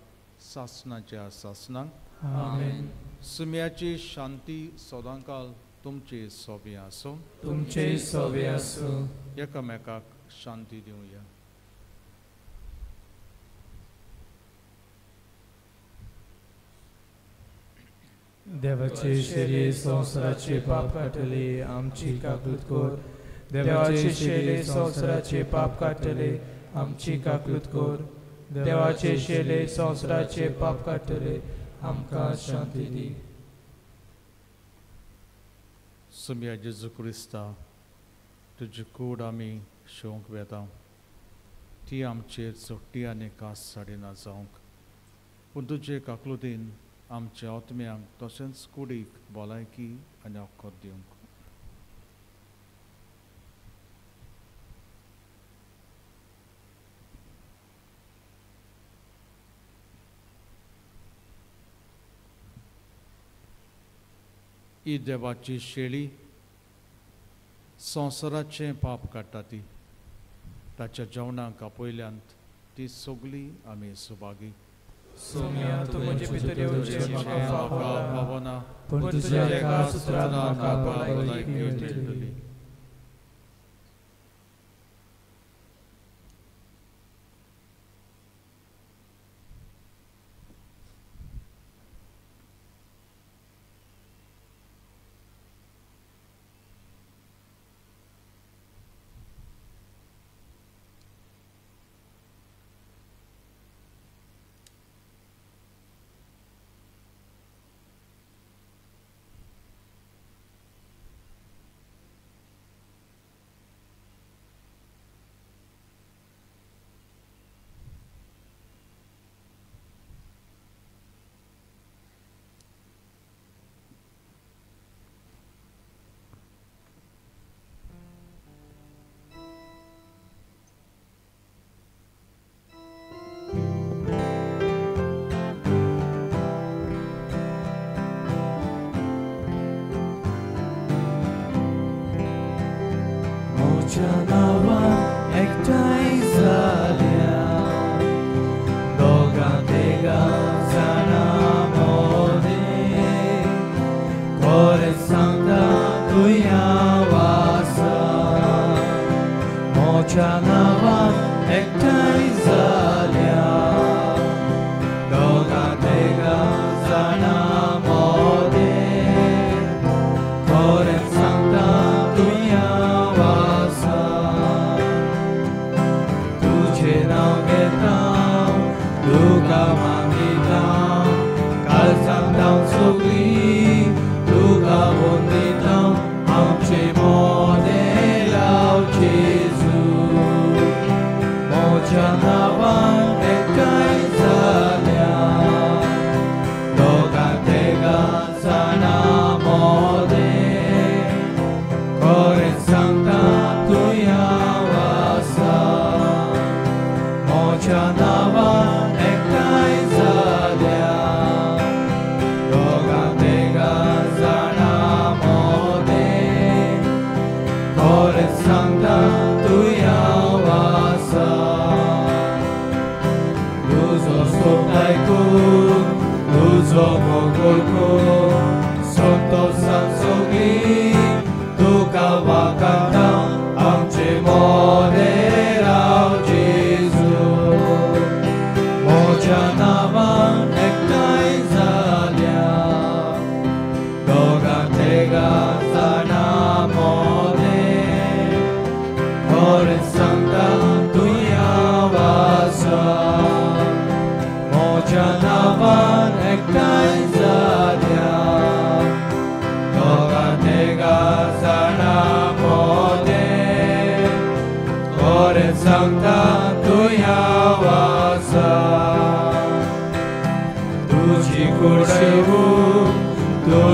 सासनाच्या सासनाक. आमेन. सुम्याची शांती सदांकाल तुमचे सोबे आसूं. तुमचे सोबे आसूं. एकामेकाक शांती दिवया. देवाचे शरीर संवसाराचे पाप काडटले, आमची काकूत कर. देवाचे शरीर संवसाराचे पाप काडटले, आमची काकूत कर. देवाचे शरीर संवसाराचे पाप काडटले, आमकां शांती दी. सुम्या जेजू क्रिस्ता, तुजी कूड आमी शेवंक वेता, ती आमचेर चोट्टी आनी कास साडिना जावंक, पूण तुजे काकलुतीन आमच्या आत्म्यांक तशेंच कुडीक भलायकी आनी अक्कत दिवंक. ही देवाची शेळी संवसाराचें पाप काडटा, ती ताच्या जेवणाक आपयल्यान ती सगळी आमी सुभागी. सोम्या, तूं म्हजे भितर येवचें म्हाका फावना, पूण तुज्या एका सुत्रान म्हाका भलायकी मेळटली. Santa.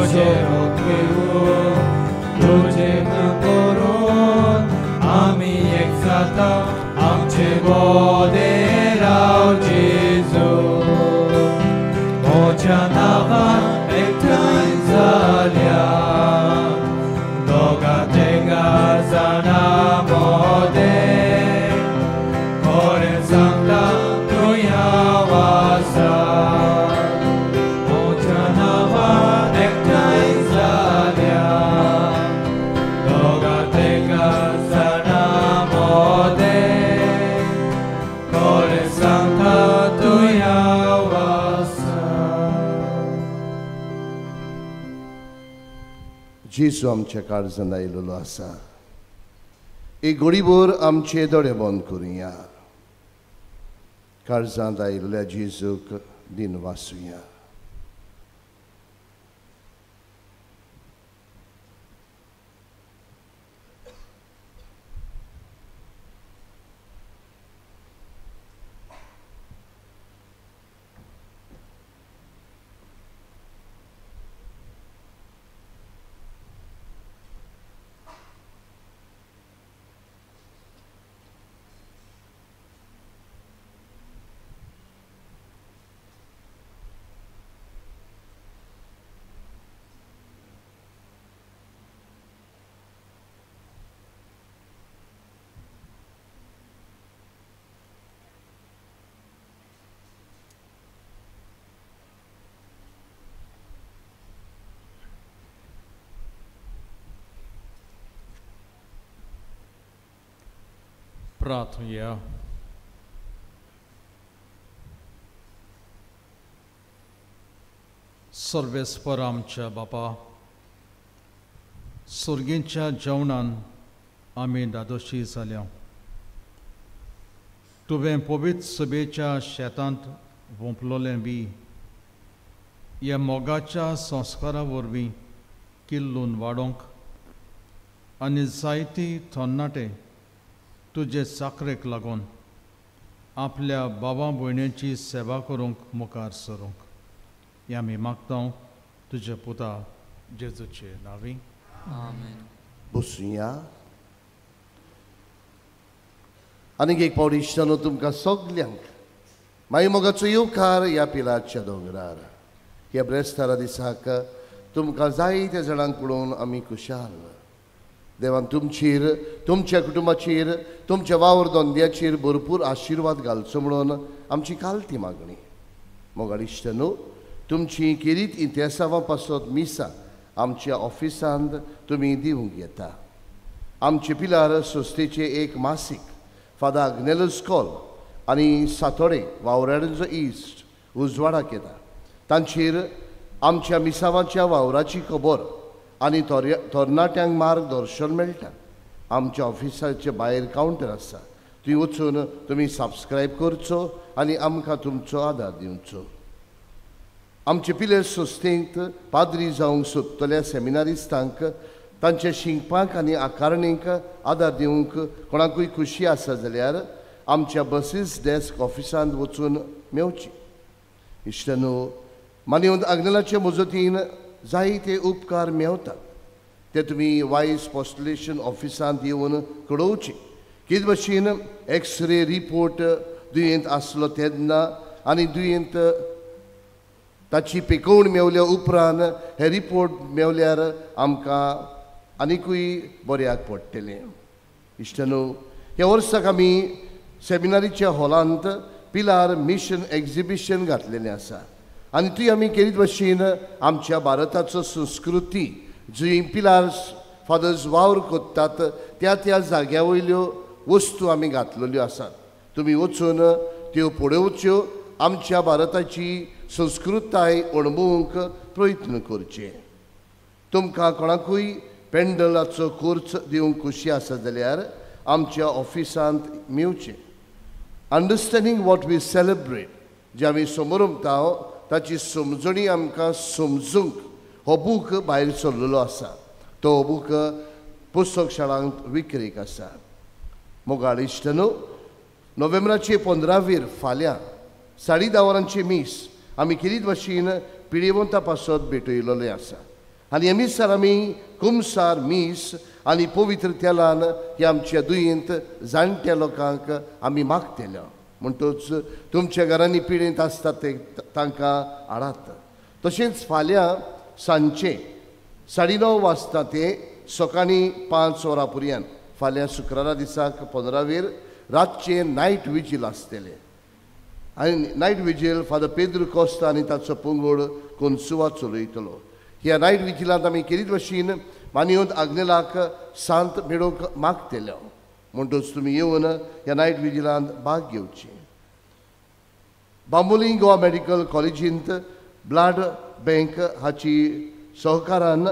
तुझे रोग तुझे करून आमी एक जाता आमचे बोधे राव जेजू म्हज्या नांवान एकठांय जाल्या दोगा तेगा जाणा मोदे खरें सांगता तूं हांव आसा म्हज्या नांवान एकठांय जाल्या दोगा तेगा जाणा मोदे खरें सांगता तूं हांव आसा. जेजू आमच्या काळजान आयिल्लो आसा. एक घडीभर आमचे दोळे बंद करुया. काळजांत आयिल्ल्या जेजूक दिन वाचुया. प्रार्थुया. सर्वेस्पर आमच्या बापा, सुर्गींच्या जेवणान आमी दादोशी जाल्या. तुवें पवित्र सभेच्या शेतांत वोंपलोलें बी ह्या मोगाच्या संस्कारा वरवीं किल्लून वाडोवंक आनी जायती थोन्नाटे तुजे चाकरेक लागून आपल्या बाबा भयणीची सेवा करूंक मुखार सरूंक हें आमी मागता तुज्या पुता जेजूचे नांवी. आमेन. बसुया. आनीक एक पावट इश्टानो तुमकां सगल्यांक मागीर मोगाचो येवकार ह्या पिलाच्या दोंगरार. ह्या ब्रेस्तारा दिसाक तुमकां जायत्या जाणांक पळोवन आमी खुशाल. देवान तुमचेर, तुमच्या कुटुंबाचेर, तुमच्या वावर धंद्याचेर भरपूर आशिर्वाद घालचो म्हणून आमची कालती मागणी. मोगाळ इश्टानो, तुमची खेरीत इतिहासां पासत मिसां आमच्या ऑफिसांत तुमी दिवंक येता. आमचे पिलार संस्थेचे एक मासीक फादर आग्नेलस कॉल आनी सातोडे वावराड्यांचो इश्ट उजवाडाक येता. तांचेर आमच्या मिसावाच्या वावराची खबर आनी तरणाट्यांक मार्गदर्शन मेळटा. आमच्या ऑफिसाचे भायर कावंटर आसा, थंय वचून तुमी सबस्क्रायब करचो आनी आमकां तुमचो आदार दिवचो. आमचे पिले संस्थेंत पाद्री जावंक सोदतल्या सेमिनारिस्तांक तांच्या शिंकपाक आनी आकारणीक आदार दिवंक कोणाकूय खुशी आसा जाल्यार आमच्या बसीस डेस्क ऑफिसांत वचून मेवची. इश्टानो, मानवंत आग्नेलाचे मजतीन जायते उपकार मेवतात, ते तुमी वायस पोस्टलेशन ऑफिसांत येवन कळोवचे. कितें भशेन एक्सरे रिपोर्ट दुयेंत आसलो तेन्ना आनी दुयेंत ताची पिकोवण मेवल्या उपरांत हे रिपोर्ट मेवल्यार आमकां आनिकूय बऱ्याक पडटलें. इश्टानो, ह्या वर्साक आमी सेमिनारीच्या हॉलांत पिलार मिशन एक्झिबिशन घातलेलें आसा आनी थंय आमी केरीत भशेन आमच्या भारताचो संस्कृती जंय पिलार फादर्स वावर करतात त्या त्या जाग्या वयल्यो वस्तू आमी घातलेल्यो आसात. तुमी वचून त्यो पळोवच्यो, आमच्या भारताची संस्कृताय अणभवूंक प्रयत्न करचे. तुमकां कोणाकूय पेंडलाचो कोर्स दिवंक खुशी आसा जाल्यार आमच्या ऑफिसांत मेवचें. अंडरस्टँडींग what we celebrate, जे आमी समोरमता ताची समजणी आमकां समजूंक हो बूक भायर सरलेलो आसा. तो बूक पुस्तक शाळांत विक्रेक आसा. मोगाळ इश्टानो, नोव्हेंबराचे 15 फाल्यां 10:30 वरांची मीस आमी खेरीत भाशेन पिडेवंता पासत भेटयलेलें आसा. आनी ह्या मिसार आमी कुमसार मीस आनी पवित्र तेलान ह्या आमच्या दुयेंत जाणट्या लोकांक आमी मागतले. म्हणटच तुमच्या घरांनी पिडेंत आसतात ते तांकां हाडात. तशेंच फाल्यां सांजचें 9:30 वाजता ते सकाळीं 5 वरां पर्यंत फाल्यां शुक्रारा दिसाक 15वेर रातचें नायट विजील आसतलें. आनी night vigil father Pedro Costa आनी ताचो पंगड कोन्सुवा चलयतलो. ह्या नायट विजिलांत आमी केरीत भशेन मानयत आग्नेलाक सांत मेळोवंक मागतले. म्हणटच तुमी येवन ह्या नायट विजिलांत भाग घेवची. बांबोली गोवा मेडिकल कॉलेजींत ब्लड बँक हाची सहकारान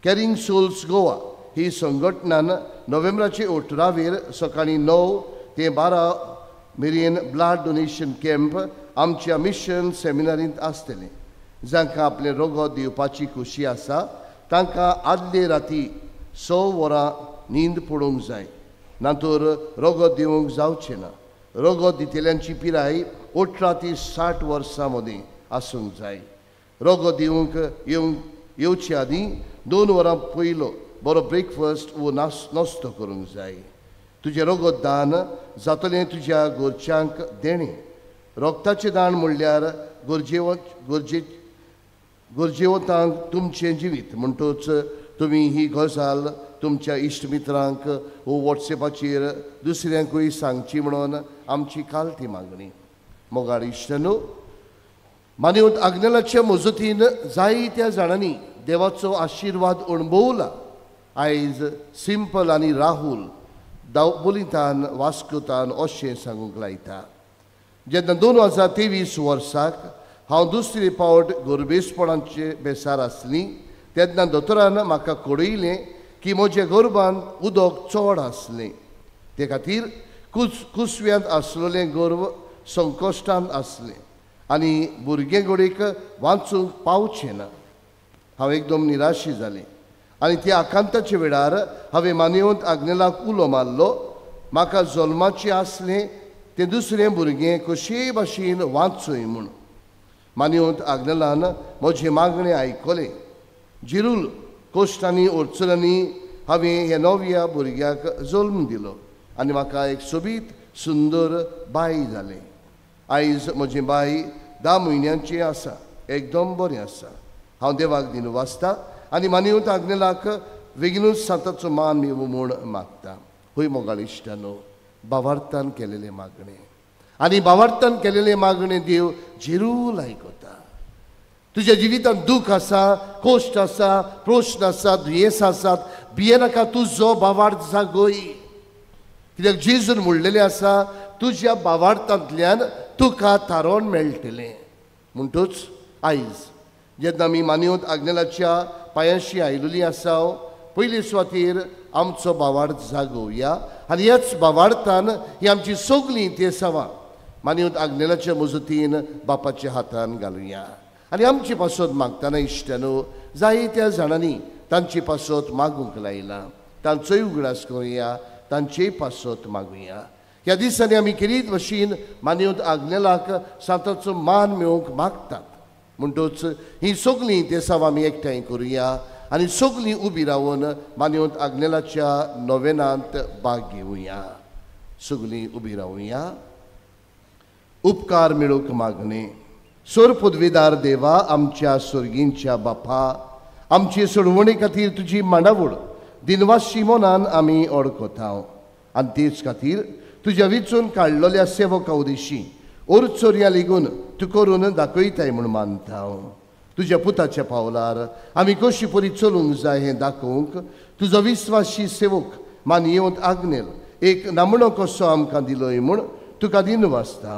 कॅरिंग सोल्स गोवा ही संघटनान नोव्हेंबराचे 18वेर सकाळीं 9 ते 12 मेरेन ब्लड डोनेशन कॅम्प आमच्या मिशन सेमिनारींत आसतलें. जांकां आपलें रगत दिवपाची खुशी आसा तांकां आदले राती 6 वरां न्हीद पडूंक जाय, नातर रगत दिवंक जावचें ना. रगत दितल्यांची पिराय 18 ते 60 वर्सां मदीं आसूंक जाय. रगत दिवंक येवचे आदीं 2 वरां पयलो बरो ब्रेकफास्ट वो नाश्तो करूंक जाय. तुजें रगत दान जातलें तुज्या घरच्यांक देणें. रगताचें दान म्हणल्यार गरजेवंतांक तुमचें जिवीत. म्हणटच तुमी ही गजाल तुमच्या इश्ट मित्रांक वो वॉट्सएपाचेर दुसऱ्यांकूय सांगची म्हणून आमची कालती मागणी. मोगाळ इश्ट न्हू, मानवत आग्नेलाच्या मजतीन जायत्या जाणांनी देवाचो आशिर्वाद अणभवला. आयज सिंपल आनी राहुल दाबोलींतान वास्कोतान अशें सांगूंक लायता. जेन्ना 2023 वर्साक हांव दुसरे पावट गरबेसपणाचे बेसार आसली तेन्ना दोतोरान म्हाका कळयलें की म्हज्या गर्भांत उदक चड आसलें. ते खातीर कुसव्यांत आसलेलें गर्भ संकश्टांत आसलें आनी भुरगें घडयेक वाचूंक पावचें ना. हांव एकदम निराशी जालें आनी त्या आकांताच्या वेळार हांवें मानयवंत आग्नेलाक उलो मारलो. म्हाका जल्माचें आसलें तें दुसरें भुरगें कशेय भाशेन वाचूय म्हूण. मानयवंत आग्नेलान म्हजें मागणें आयकलें. जिरूल कश्टांनी अडचणांनी हांवें ह्या नव्या भुरग्याक जल्म दिलो आनी म्हाका एक सोबीत सुंदर बाय जालें. आयज म्हजें बाय 10 म्हयन्यांचें आसा, एकदम बरें आसा. हांव देवाक दिनू वाचता आनी मानयवंत आग्नेलाक बेगीनूच सांताचो मान मेळूं म्हूण मागता. हय मोगाळ इश्टानो, बावार्थान केलेलें मागणें आनी बावार्थान केलेलें मागणें देव जिरूल आयकता. तुज्या जिवितांत दूख आसा, कश्ट आसा, प्रश्न आसा, दुयेंसां आसात, भियेनाका, तुजो बावार्थ जागय. कित्याक जेजून म्हणलेलें आसा तुज्या बावार्थांतल्यान तुका थारोवन मेळटलें. म्हणटच आयज जेन्ना आमी मानयवंत आग्नेलाच्या पांयांशी आयिल्ली आसा पयले सुवातेर आमचो बावार्थ जागोवया आनी ह्याच बावार्थान ही आमची सगळीं तेसावां मानयवंत आग्नेलाच्या मजतीन बापाच्या हातान घालुया. आनी आमचे पासत मागतना इश्टानो जायत्या जाणांनी तांचे पासत मागूंक लायलां, तांचोय उगडास करुया, तांचेय पासत मागुया. ह्या दिसांनी आमी केरीत भशेन मानयवंत आग्नेलाक सांताचो मान मेळोवंक मागतात. म्हणटच ही सगळीं तेसावां आमी एकठांय करुया आनी सगळीं उबी रावन मानयवंत आग्नेलाच्या नोवेनांत भाग घेवया. सगळीं उबी रावया. उपकार मेळोवंक मागणें. सोर पदवीदार देवा, आमच्या सोर्गींच्या बापा, आमचे सोडवणे खातीर तुजी मांडावळ दिनवासी मनान आमी ओळखता आनी तेच खातीर तुज्या विचून काडलेल्या सेवका उदेशी ओरचोरया लेगून तूं करून दाखयताय म्हूण मानता. तुज्या पुताच्या पावलार आमी कशी परी चलूंक जाय हें दाखोवंक तुजो विस्वासी सेवक मानयेवंत आग्नेल एक नामणो कसो आमकां दिलोय म्हूण तुका दिनवासता.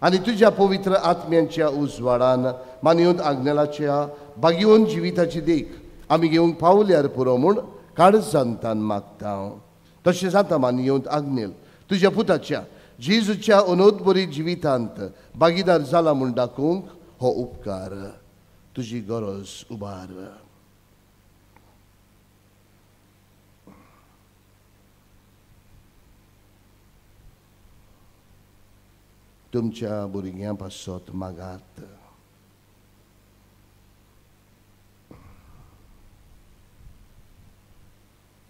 आनी तुज्या पवित्र आत्म्यांच्या उजवाडान मानयवंत आग्नेलाच्या भाग्यवंत जिविताची देख आमी घेवंक पावल्यार पुरो म्हूण काळजांतान मागता. तशें जाता मानयवंत आग्नेल तुज्या पुताच्या जेजूच्या अनोदबरी जिवितांत भागीदार जाला म्हूण दाखोवंक हो उपकार तुजी गरज उबार. तुमच्या भुरग्यां पासत मागात.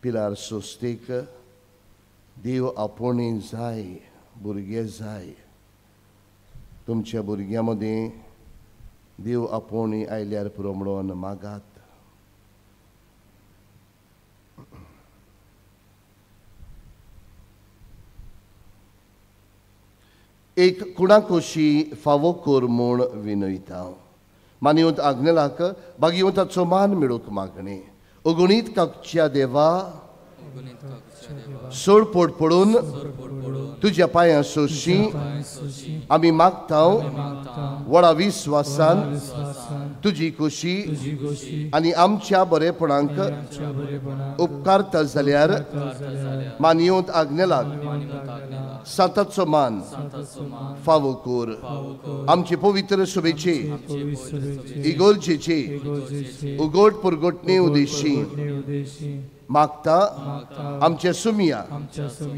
पिलार सोस्तेक देव आपोवणे जाय, भुरगे जाय. तुमच्या भुरग्यां मदीं देव आपोवणी आयल्यार पुरो म्हणून मागात. एक कुणाकोशी फावो कर म्हूण विनयता. मानयत आग्नेलाक बागीवंताचो मान मेळूंक मागणें. अगणीत काकच्या देवा सोड पोट पडून तुज्या पांयां सोशी आमी मागता व्हडा विस्वासान तुजी खोशी आनी आमच्या बरेपणांक उपकारता जाल्यार मानयत आग्नेलाक साताचो मान फावो कर. आमचे पवित्र सभेचे इगोर्जेचे उगोट पुरगोटणे उद्देशी मागता आमच्या सुमिया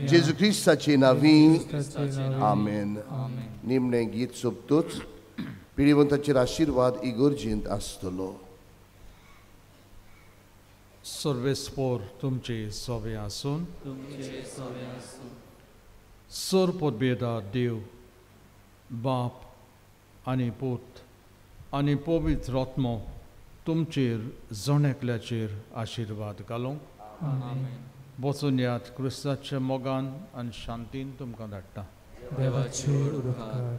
जेजू क्रिस्ताचे नांवी आमेन. निमणें गीत सोंपतूच पिडिवंताचेर आशिर्वाद इगोर्जेंत आसतलो. सर्वेस्पोर तुमचे सोबे आसून सर पोदबेदा देव बाप आनी पूत आनी पवित्र आत्मो तुमचेर जण एकल्याचेर आशिर्वाद घालूंक. वचून यात क्रिस्ताच्या मोगान आनी शांतीन तुमकां धाडटा. देवाचेर उपकार.